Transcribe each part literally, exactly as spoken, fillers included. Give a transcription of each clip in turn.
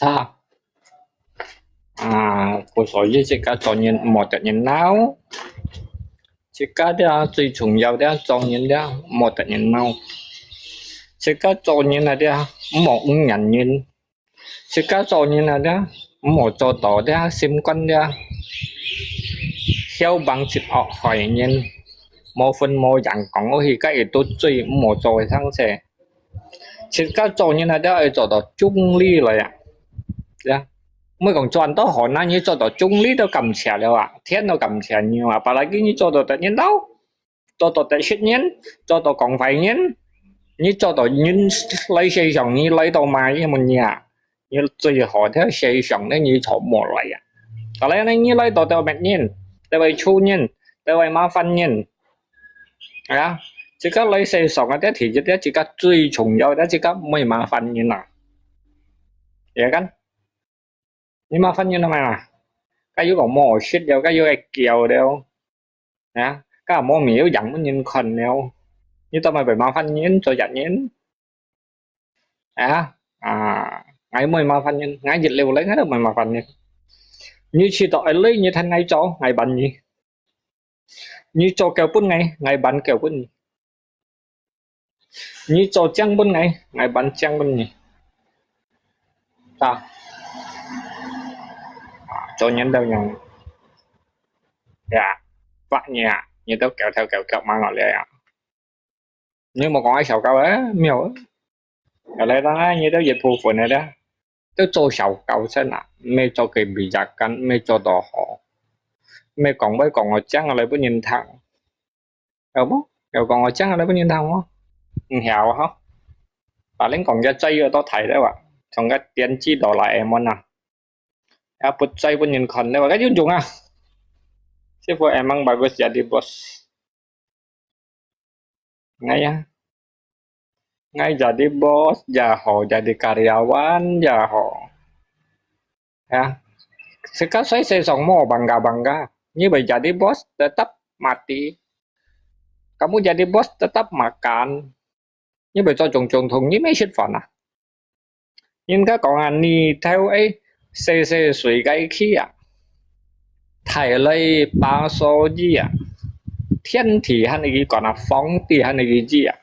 啊，啊，故所以自家做人毋好得人惱，自家這最重要這做人這毋好得人惱，自家做人啊這毋好毋認人，自家做人啊這毋好做到這心肝這囂張直惡害人，無分無贏講，好去該一肚嘴毋好做个生事。 自家做人啊，都愛做到中立來啊。呀，毋好講做到好難，你做到中立都感謝了啊，天都感謝你啊。Apalagi你做到得人惱，做到得失人，做到講壞人，你做到人來世上，你來到嘛，因為你啊，你最好在世上呢，你做無來啊。Kalau呢，你來到得滅人，得會處人，得會麻煩人。 啊，自家來世上啊，這第一，這自家最重要，這自家毋會麻煩人啊。Ya kan？你麻煩人做麼啊？該又講無食了，該又愛噭了，啊，該無面有樣分人看了，你做麼會麻煩人做一人？ 啊，啊，𠊎毋會麻煩人，𠊎一流來，𠊎都毋會麻煩人。你試著愛累，你同𠊎做，𠊎還你。你做狗分𠊎，𠊎還狗分你。你做靚分𠊎，𠊎還靚分你。啊，啊，做人都樣，呀，發你啊，你都狗頭狗腳嘛，我了呀。 你莫講愛小狗誒，沒有。原來啦，你都一部分个啦，都做小狗先啊，毋係做kebijakan，毋係做到好，毋係講話講到靚來分人聽，有無？有講到靚來分人聽無？毋曉吼。Paling講个最有到大了啊，從个電視到Doraemon啊，也不再分人看了啊，該種種啊。Siapa emang bagus jadi bos？ 哎呀，𠊎jadi bos也好，jadi karyawan也好，ya，自家在世上莫bangga-bangga，你會jadi bos tetap mati，kamu jadi bos tetap makan，你會做總總統，你毋係食飯啊？ 人家講啊，日頭愛細細水个去啊，大來把手機啊，天地還係佢管啊，皇帝還係佢知啊。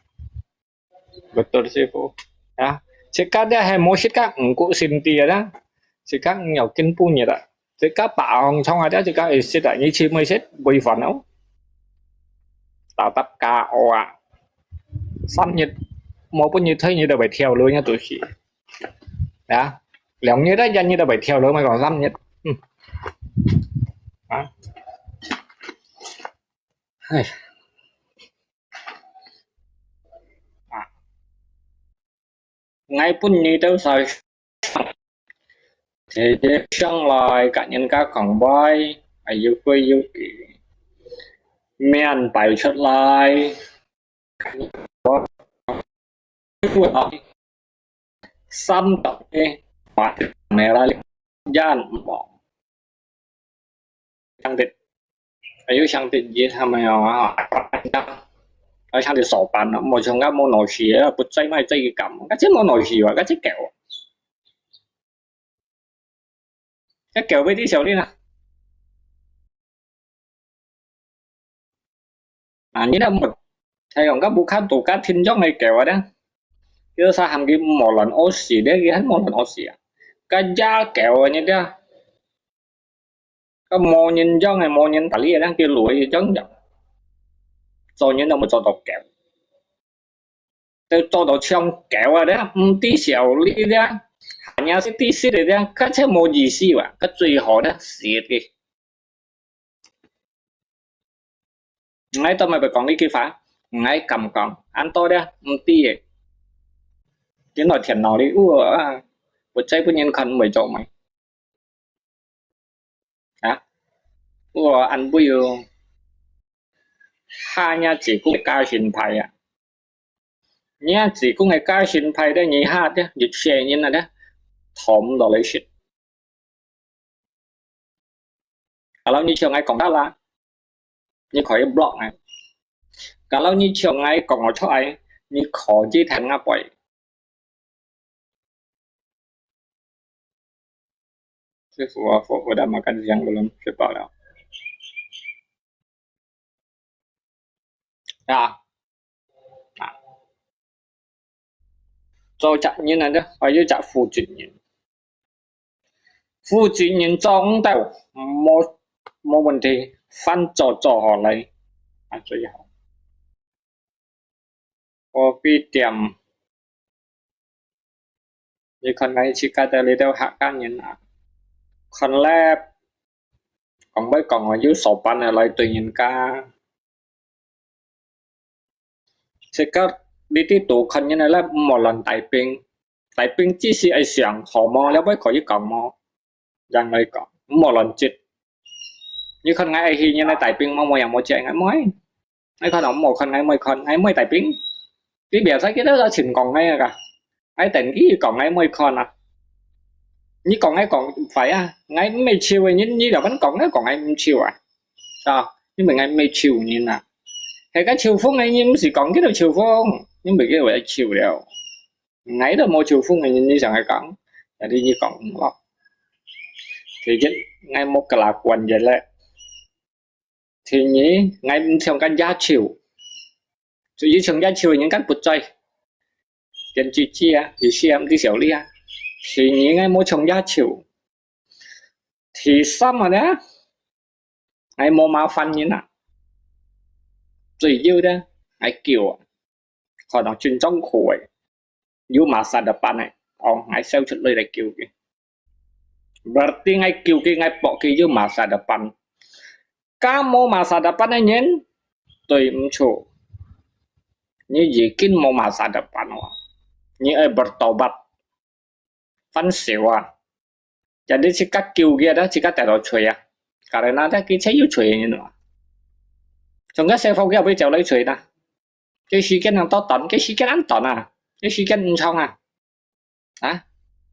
Betul，師傅。啊，自家這還無食个，毋顧身體啊，自家毋要緊半日啊。 自家把行創啊，這自家會食啊，你去毋會食，違反哦。Tatap K O啊，三日無分你退，你都會跳樓，你都係。啊，兩日啊，一日都會跳樓，莫講三日。嗯。啊。唉。啊。 𠊎分你兜儕，直接上來甲人家講話，還有規有矩，面擺出來，三十个話題來啦，人無。 上帝，哎喲，上帝，你他們啊，啊，上帝手板啊，無像个無腦死啊，不在賣這一काम，該這無腦死啊，該這狗，這狗被地球令啊。啊，你都無，聽講个不看都看聽眾个狗啊，這，這啥喊佢無亂屙屎，這个還無亂屙屎啊，該家狗啊，你這。 个無人養个，無人搭理个，人叫驢一樣樣。做人都無做到狗，都做到像狗啊咧，毋知笑理咧，還也是知識个咧，該就無意思哇，該最好咧，死个。𠊎都毋會講這句話，𠊎敢講，恁多咧，毋知个。原來電腦裡有啊，不在分人看，毋會做咩。 啊，我安慰哦，下若子宮个家庭派啊，若子宮个家庭派咧，你下咧，一世人啊咧，討毋落來食。Kalau你像𠊎講得啦，你可以block𠊎。Kalau你像𠊎講我出來，你可以彈𠊎背。师傅，我，我，我的 makan siang belum？吃饱了。啊，啊，做責任啊，還有隻負責任。負責任做毋到，無，無問題，飯做做好來，啊，最好。 咖啡店。你看𠊎自家在這兜客家人啊，看咧，講會講啊，有手板啊來對人家。自家你在肚看人啊咧，毋好亂帶兵，帶兵只係愛想好無，了會可以講無。 樣來講，毋好亂接。你看𠊎愛去人來帶兵，無，無樣無接，𠊎無愛。你看哦，無看，𠊎無看，𠊎無帶兵。你biasa佢兜就全講𠊎啊，𠊎等佢講，𠊎無看啊。你講𠊎講壞啊，𠊎毋係笑个人，你老闆講，𠊎講𠊎毋笑啊，啊，因為𠊎毋係笑人啊。係个笑瘋个人，毋係講佢兜笑瘋，因為佢兜笑了。 𠊎都無招風个人，你想愛講，jadi你講毋落。第一，𠊎無kelakuan jelek。第二，𠊎毋像該野獸。所以像野獸个人，該不在。電視機啊，電視啊，毋知曉你啊。第二，𠊎無像野獸。第三啊呢，𠊎無麻煩人啊。最要呢，𠊎噭啊。 可能真正苦个，有masa depan个，哦，𠊎笑出來來噭佢。Berarti𠊎噭佢，𠊎駁佢有masa depan。該無masa depan个人，對毋住，你已經無masa depan啊，你愛bertobat。 分手啊。Jadi自家噭佢啊，自家跌落水啊。Karena佢就有水个人啊。從該師傅佢也會走來水啦。這時間能多短，這時間恁短啊，這時間毋長啊。啊，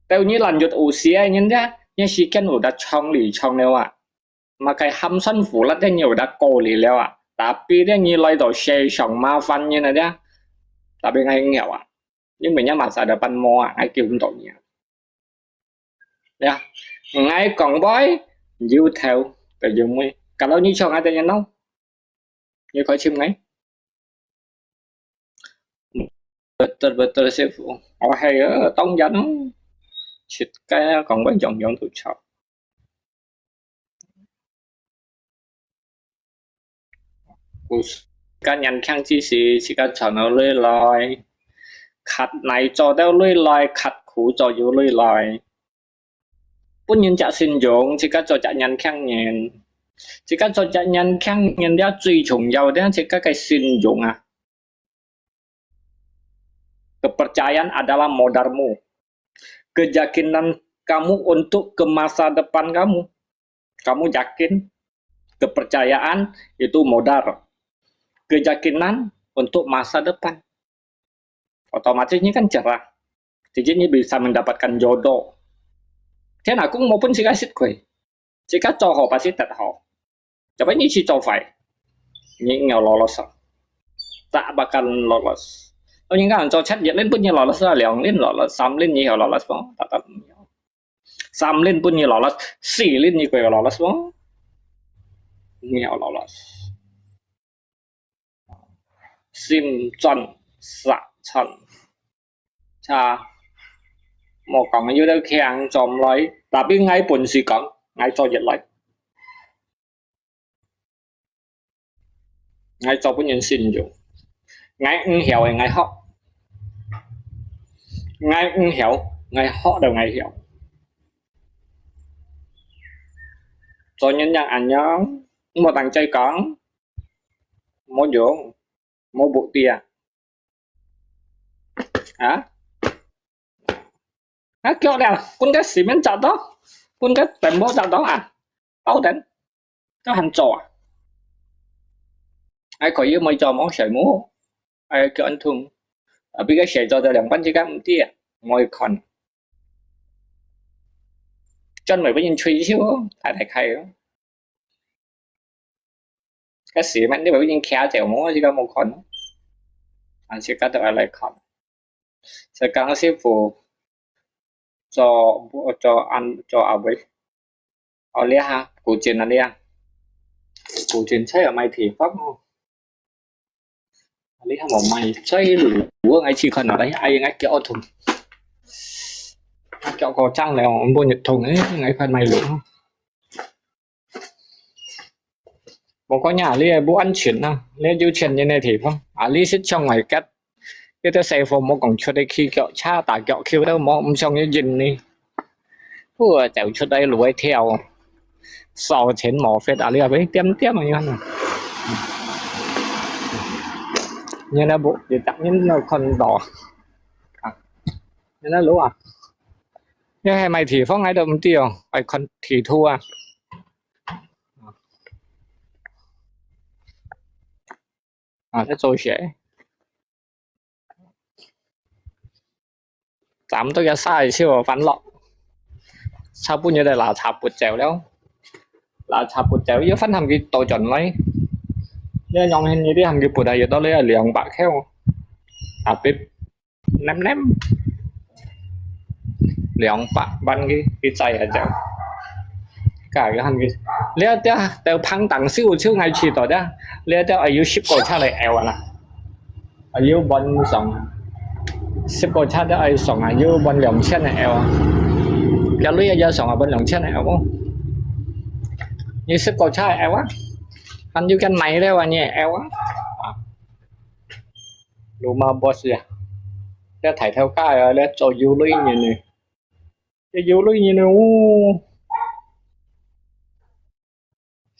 到你lanjut usia个人咧，這時間有得長哩長了啊。Makai hamsan fulat咧，你有得過哩了啊。Tapi咧，你來到世上麻煩人啊咧，tapi𠊎nghèo啊。 因為若masa depan無啊，𠊎噭毋到你啊。呀，𠊎講話，有頭就有尾。Kalau你像𠊎等樣咯，你可以尋𠊎。Betul-betul師傅，哦，係啊，當然咯，自家講話樣樣都錯。 故事，自家年輕之時，自家賺到鐳來，刻泥做到鐳來，刻苦做有鐳來。分人隻信用，自家做隻年輕人，自家做隻年輕人了最重要个，自家个信用啊。 Kepercayaan adalah modalmu. Keyakinan kamu untuk ke masa depan kamu. Kamu yakin, kepercayaan itu modal. Keyakinan untuk masa depan. Otomatis你kan cerah. Jadi你bisa mendapatkan jodoh. Thiên Hà cũng mopun si kasit kue. 自家做好pasti tetap好。Tapi你去做壞，你有lolos啊？Tak bakal lolos。人家做七日，恁分你lolos啊，兩年lolos，三年你有lolos無？Tetap有。三年分你lolos，四年你會有lolos無？你有lolos。心專殺親。 Cha，莫講有兜強做毋來，tapi𠊎本事講，𠊎做得來。𠊎做分人信用，𠊎毋曉个𠊎學，𠊎毋曉，𠊎學到𠊎曉。做人要恁樣，莫當嘴講，無用，無目的啊。 啊？啊，腳了，分个市民找到，分个全部找到啊，包等，都還做啊。哎，可以，每做毛水母，哎，腳很痛，啊，比个水做到两半之间，唔知啊，我去看。专门分人吹箫，太太开了。 該時乜你會已經徛走無？自家無看，啊，自家都愛來看。所以講師傅做，做恁，做阿偉，哦，這下古井啊，這下古井才有賣地方哦。這下無賣，所以如果𠊎去看啊，哎，哎，𠊎腳痛，𠊎腳過脹了，毋會痛，哎，𠊎快賣路。無講呀，這不安全啊，這有錢人个地方，啊，你係像𠊎个，這个師傅無講出去騎腳車、打腳球都無，毋想要認你。 不過走出來路會跳，燒錢無血啊！你話點點啊樣啊！你那不，你逐日都看到啊？你那路啊？你係賣地方還都毋知哦，愛看地圖啊！啊，在做事。 站到一儕个時候翻落，差不多就拉差不走了，拉差不走，又翻喊佢倒轉來，你用現你啲喊佢撥啊，又到你兩百箍，啊，別黏黏，兩百萬佢佢載啊走，加佢喊佢，你啊，到碰當少少，𠊎試到啊，你啊，到愛有十個車來搖啊啦。 啊，又搬上啊，十個車都愛上啊，又搬兩千个L啊，這鐳也上啊，搬兩千个L哦。你十個車个L啊，還有間買了啊，你个L啊，啊，Luma Bus啊，這大頭家啊，這做有鐳人呢，這有鐳人呢哦。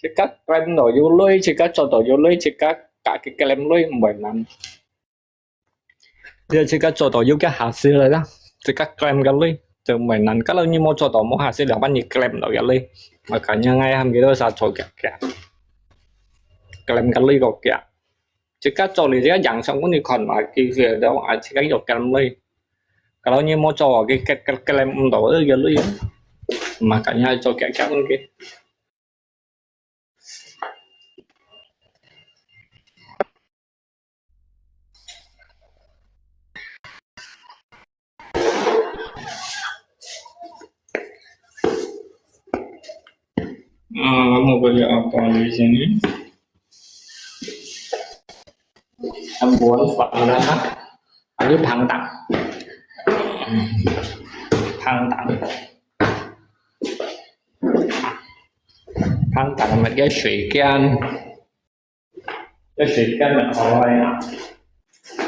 自家claim到有鐳，自家做到有鐳，自家家己claim鐳，毋會難。你自家做到有个下世了啦，自家claim个鐳就毋會難。Kalau你無做到無下世，兩萬你claim到个鐳，makanya𠊎喊佢兜儕做遽遽，claim个鐳个遽。自家做你自家影相分你看嘛，佢佢都啊自家有claim鐳。Kalau你無做，佢佢佢claim毋到个鐳，makanya做遽遽分佢。 Ah, mau beli apa di sini? Ambon, Pak Lurah, ada pantang. Pantang. Pantang 乜个水間，个水間乜好來啊！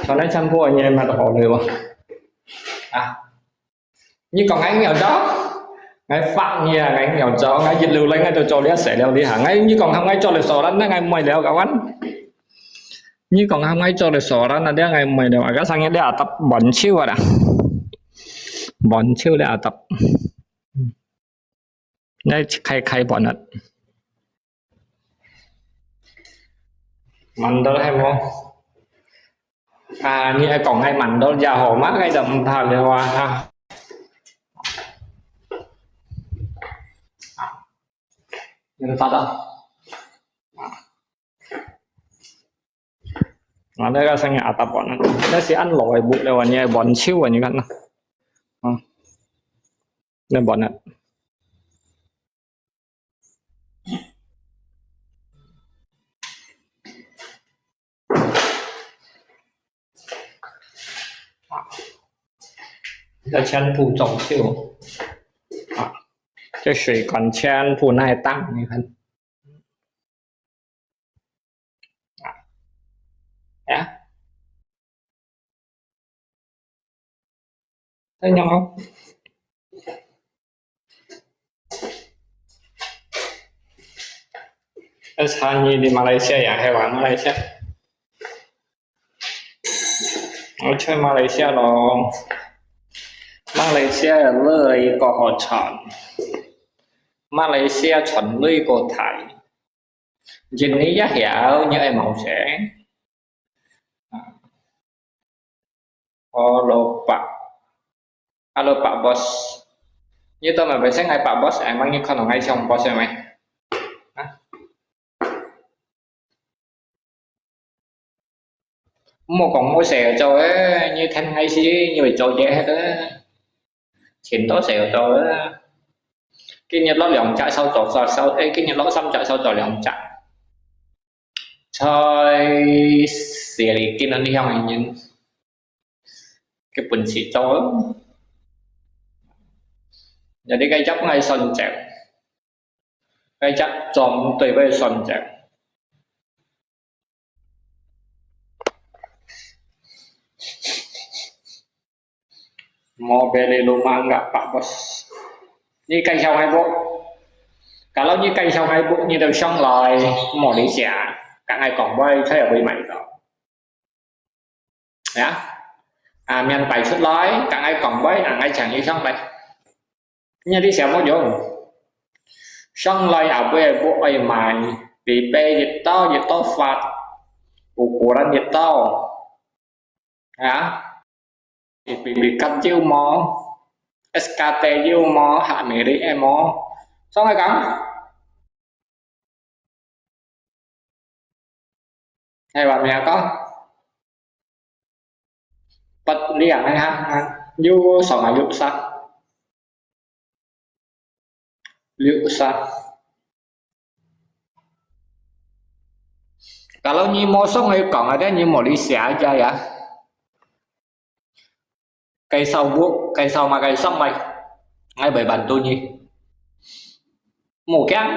上來全部人乜好來喎。啊！ 你講𠊎仰做？𠊎發你啊，𠊎仰做？𠊎一路來𠊎都做了事了，你哈！𠊎你講喊𠊎做了所難，那𠊎毋會了，kawan。你講喊𠊎做了所難，那這𠊎毋會了。啊，該生日你啊，搭滿手啊啦，滿手了啊，搭。該開開半日。Mandor係無？ 啊，你愛講𠊎mandor也好嘛，𠊎就毋怕了啊，哈。你發到。啊，那個聲音啊，大半啊，那係恁老个屋了啊，你還換手啊，你看啊。啊，那換啊。 這全部裝修啊，這水管全部拿來當，你看。啊，呀， Tanya ako. Asa ni di Malaysia ya, hewan Malaysia. Ở trên Malaysia nó Malaysia là nơi có họ chọn. Malaysia chọn nơi có thải. Jin ni ya hiao ñu ai màu sẽ. Hello Pak. Hello Pak Bos. Ñu tau mà phải sáng ngày Pak Bos, ai mang ñu con ngai trong Bos mày. Hả? Mua còn mua xe cho ấy, như thanh ngày xí, như vậy cho dễ hết á. Chỉnh đó xe cho ấy. 今日落兩隻，收做收收，誒，今日落三隻，收做兩隻。在這裡今日呢項原因，佢本事做。有啲个一愛選擇，該隻做毋對个選擇。 Mau beli rumah enggak, Pak Bos? Ni kaisau ngai bu. Kalau ni kaisau ngai bu, ni dau song lai, mau li sia. Kak ngai kong bai, saya bui mai to. Ya. Ah, mian pai sut lai, kak ngai kong bai, ah, ngai chang ni song lai. Ni di sia mau jong. Song lai abu bu oi mai, di pe yit tau, yit tau fat. Ukuran yit tau. Ya. Ipipikat jiu mo, S K T jiu mo, hak milik e mo. Song ai kang? Hai wa mia ka? Pat liang ai ha, yu song ai yu sa. Liu sa. Kalau ni mosong ai kong ada ni mo li sia aja ya. Kaisau bu, kaisau ma kaisau mai. Ngai bai bantu ni. Mu kiang.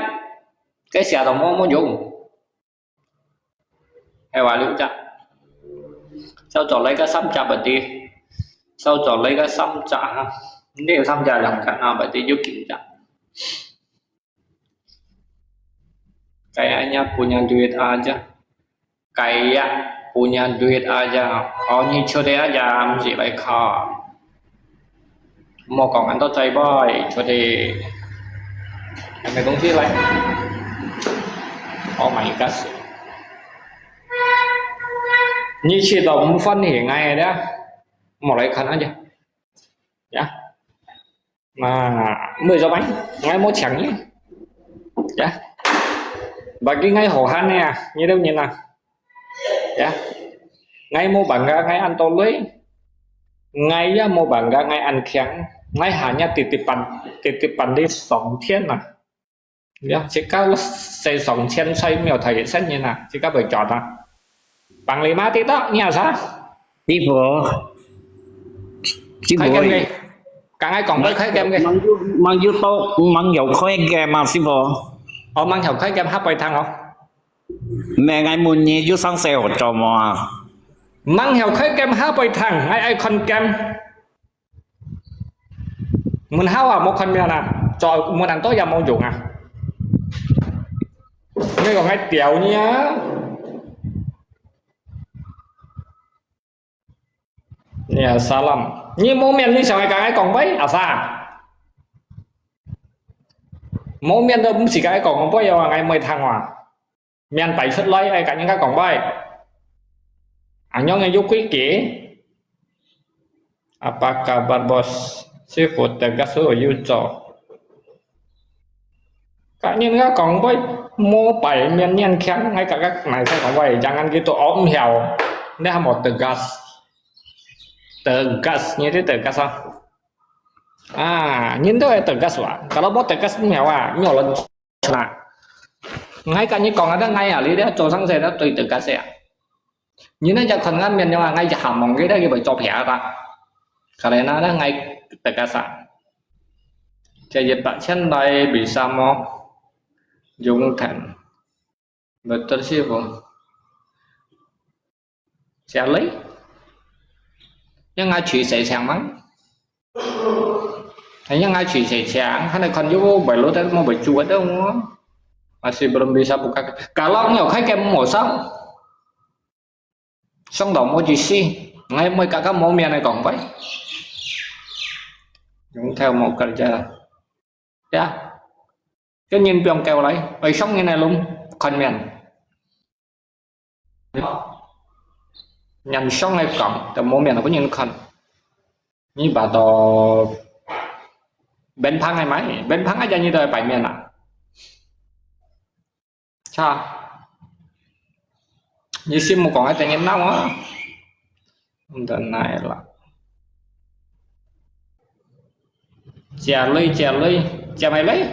Kai sia dong mo mo jong. Hai wa liu ja. Sau cho lai ka sam ja ba di. Sau cho lai ka sam ja ha. Ni sam ja yang ka na ba di yu king ja. Kayaknya punya duit aja. Kayak punya duit aja. Oh, ni chode aja, mesti baik ha. Mau kong anto chai bai, chode. Ada kong si lai. Oh my gosh. Ni si to mufan ni ngai ada. Mau lai kan aja. Ya. Nah, mui cho bai, ngai mau chang ni. Ya. Bagi ngai hổ han ni à, ni đâu nhìn à. Ya. Ngai mau bangga, ngai ăn to lui. Ngai ya mau bangga, ngai ăn kiang. Ngai hanya titipan, titipan di song thiên à. Ya, jika saya song thiên saya mau thai sen ni à, jika bai cho ta. Panglima tidak, ni asa. Sifu. Sifu. Khai game ke. Kang ai kong bai khai game ke. Mang yu, mang yu to, mang yau khai game à, sifu. Oh, mang yau khai game hap bai thang oh. Mẹ ngai mun ni yu sang sale cho mo à. Mang yau khai game hap bai thang, ngai ai kon game. Mun hao à, mau kon mian à. Cho mun ăn to ya mau dùng à. Ngai kong ngai tiao ni à. Ya, salam. Ni mau mian ni siang ai kang ai kong bai, asa. Mau mian to mesti kang ai kong bai ya, ngai mai thang wa. Mian pai sut lai, ai kang ai kong bai. Anyong ai yu kui ke. Apa kabar bos? Sifu tegas yu cho. Kak nyin kak kong bai, mau pai mian nyin kiang, ngai kak kak nai sai kong bai, jangan gitu, om hiao. Nde ha mau tegas. Tegas, nyi di tegas ah. Ah, nyin tu tegas wa. Kalau mau tegas om hiao ah, nyo lon na. Ngai kak nyi kong ada ngai ah, li dia cho sang sai da tui tegas ya. Nyi na ja kon ngan mian nyo ah, ngai ja ha mong ke da ki bai cho phia ta. Kale na da ngai tegas ah. Jadi pak chen lai bisa mo. Jung kan. Betul sih, Bung. Siapa lagi? Yang ngaji saya siang mang. Yang ngaji saya siang, hana kon yu bai lo dan mau bai juat dong. Masih belum bisa buka. Kalau nyo khai kem mau sang. Song dong mau ji si. Ngai mai kak kak mau mian ai kong bai. Yung theo mau kerja. Ya. Cái nhìn piong kêu lại, ơi sống như này luôn, khăn miệng. Nhằm sống hay còng, tao mua miệng là có nhìn khăn. Như bà tao bên phang hay máy, bên phang aja như tao bài miệng à. Cha. Như sim một con ai tên nhìn nào á. Không tao này là. Chia lui, chia lui, chia mày lui.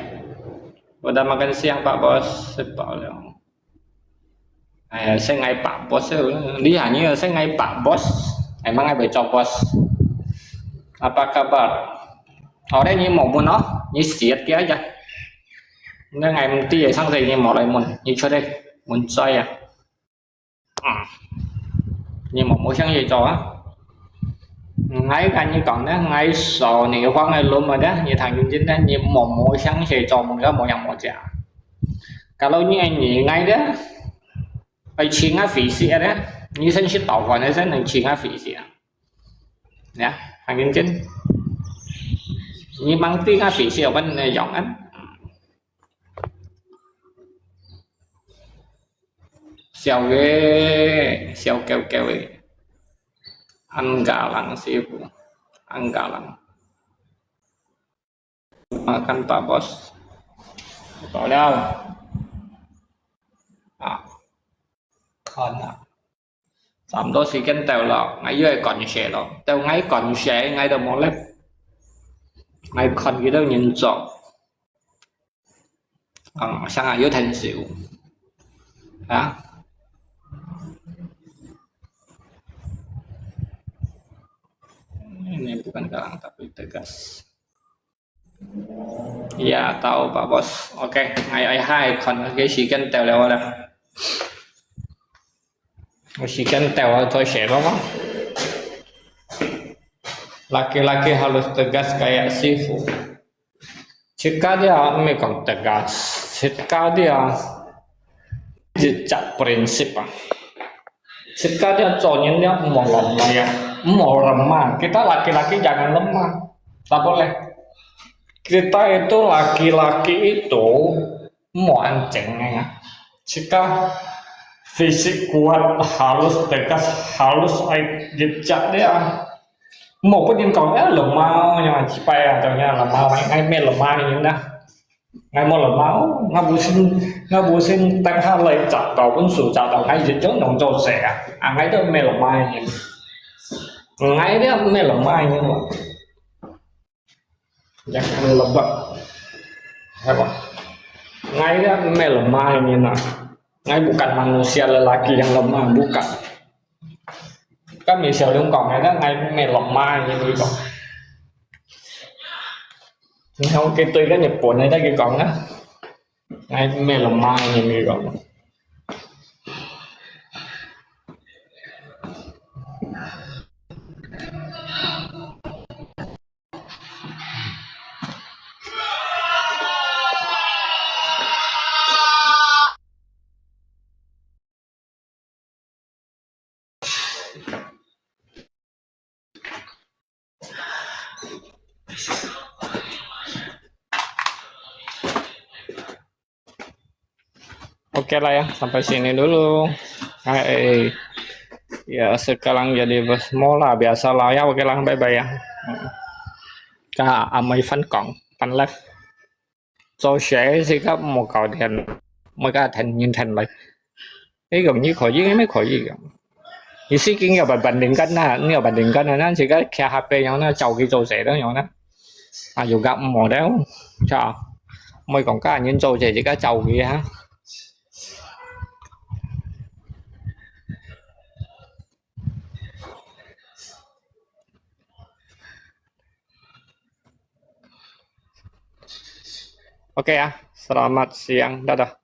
Udah makan siang, Pak Bos? Sebab ya. Ay, saya ngai Pak Bos, eh. Lihat ni, saya ngai Pak Bos. Emang ngai boleh copos. Apa kabar? Ore, ni mau mun, oh? Ni siat kia aja. Ngai mesti ya, sang saya ni mau lai mun. Ni chode mun saya. Ni mau mau sang saya cau, ah. Ngai kan ni kong ne, ngai so ni huang ngai lom ada, ni thang yun jin ne, ni mau mau sang saya cau, mau ya mau yang mau ja. Kalau ni ni ngai de, ai chinga fisi ada, ni sen si tau huan sen nang chinga fisi ah. Ya, thang yun jin. Ni mang ti nga fisi apa ne yong an. 笑个，笑狗狗个。安嘎郎师傅，安嘎郎。Makan Pak Bos. Bao liao. Ah, kon ah. 差毋多時間到咯，𠊎又係趕時咯。到𠊎趕時，𠊎都無力。𠊎看佢兜人做。 嗯，想啊，有點少。啊？Ini bukan galang tapi tegas. Ya, tahu Pak Bos. Oke, ngai ai hai kon, oke, 時間到了啦。時間到了，再寫吧嘛。Laki-laki harus tegas kayak sifu. Jika dia 毋係講 tegas，jika dia 一隻 prinsip 啊。Jika dia 做人了，毋好 lemah 啊，毋好 lemah。Kita laki-laki jangan lemah，tak boleh。Kita itu laki-laki itu 毋好恁靜个啊。Jika fisik kuat harus tegas，harus ai jejak dia。 無不人講，哎，lemah，樣，一擺啊，就樣，lemah，哎，哎，咩 lemah 人啊？哎，無 lemah，哦，𠊎無信，𠊎無信，等下來找到，本事找到，哎，一種動作者啊，啊，哎，都咩 lemah 人，哎，都咩 lemah 人嘛。Yang lebah，係無？Ngai dia 咩 lemah 人啊，ngai bukan manusia lelaki yang lemah，bukan。 Kan mi siau lung kong ai, ngai me lemah ni lui kong. Ni hong ke tui kan Nhật Bản ai ta ke kong na. Ngai me lemah ni lui kong. Oke lah ya, sampai sini dulu. Hai, ya sekarang jadi bersemula biasalah ya. Oke lah, bye bye ya. Ka amai fan kong, fan left. 做事自家莫搞天，莫搞天人天來。你講你可以，你可以講。你事情要辦辦定緊啦，你要辦定緊啦，咱自家徛下邊樣啦，照佢做事啦樣啦。啊，又夾毋好了，cha，莫講家人做事，自家照佢哈。Oke ya, selamat siang, dadah.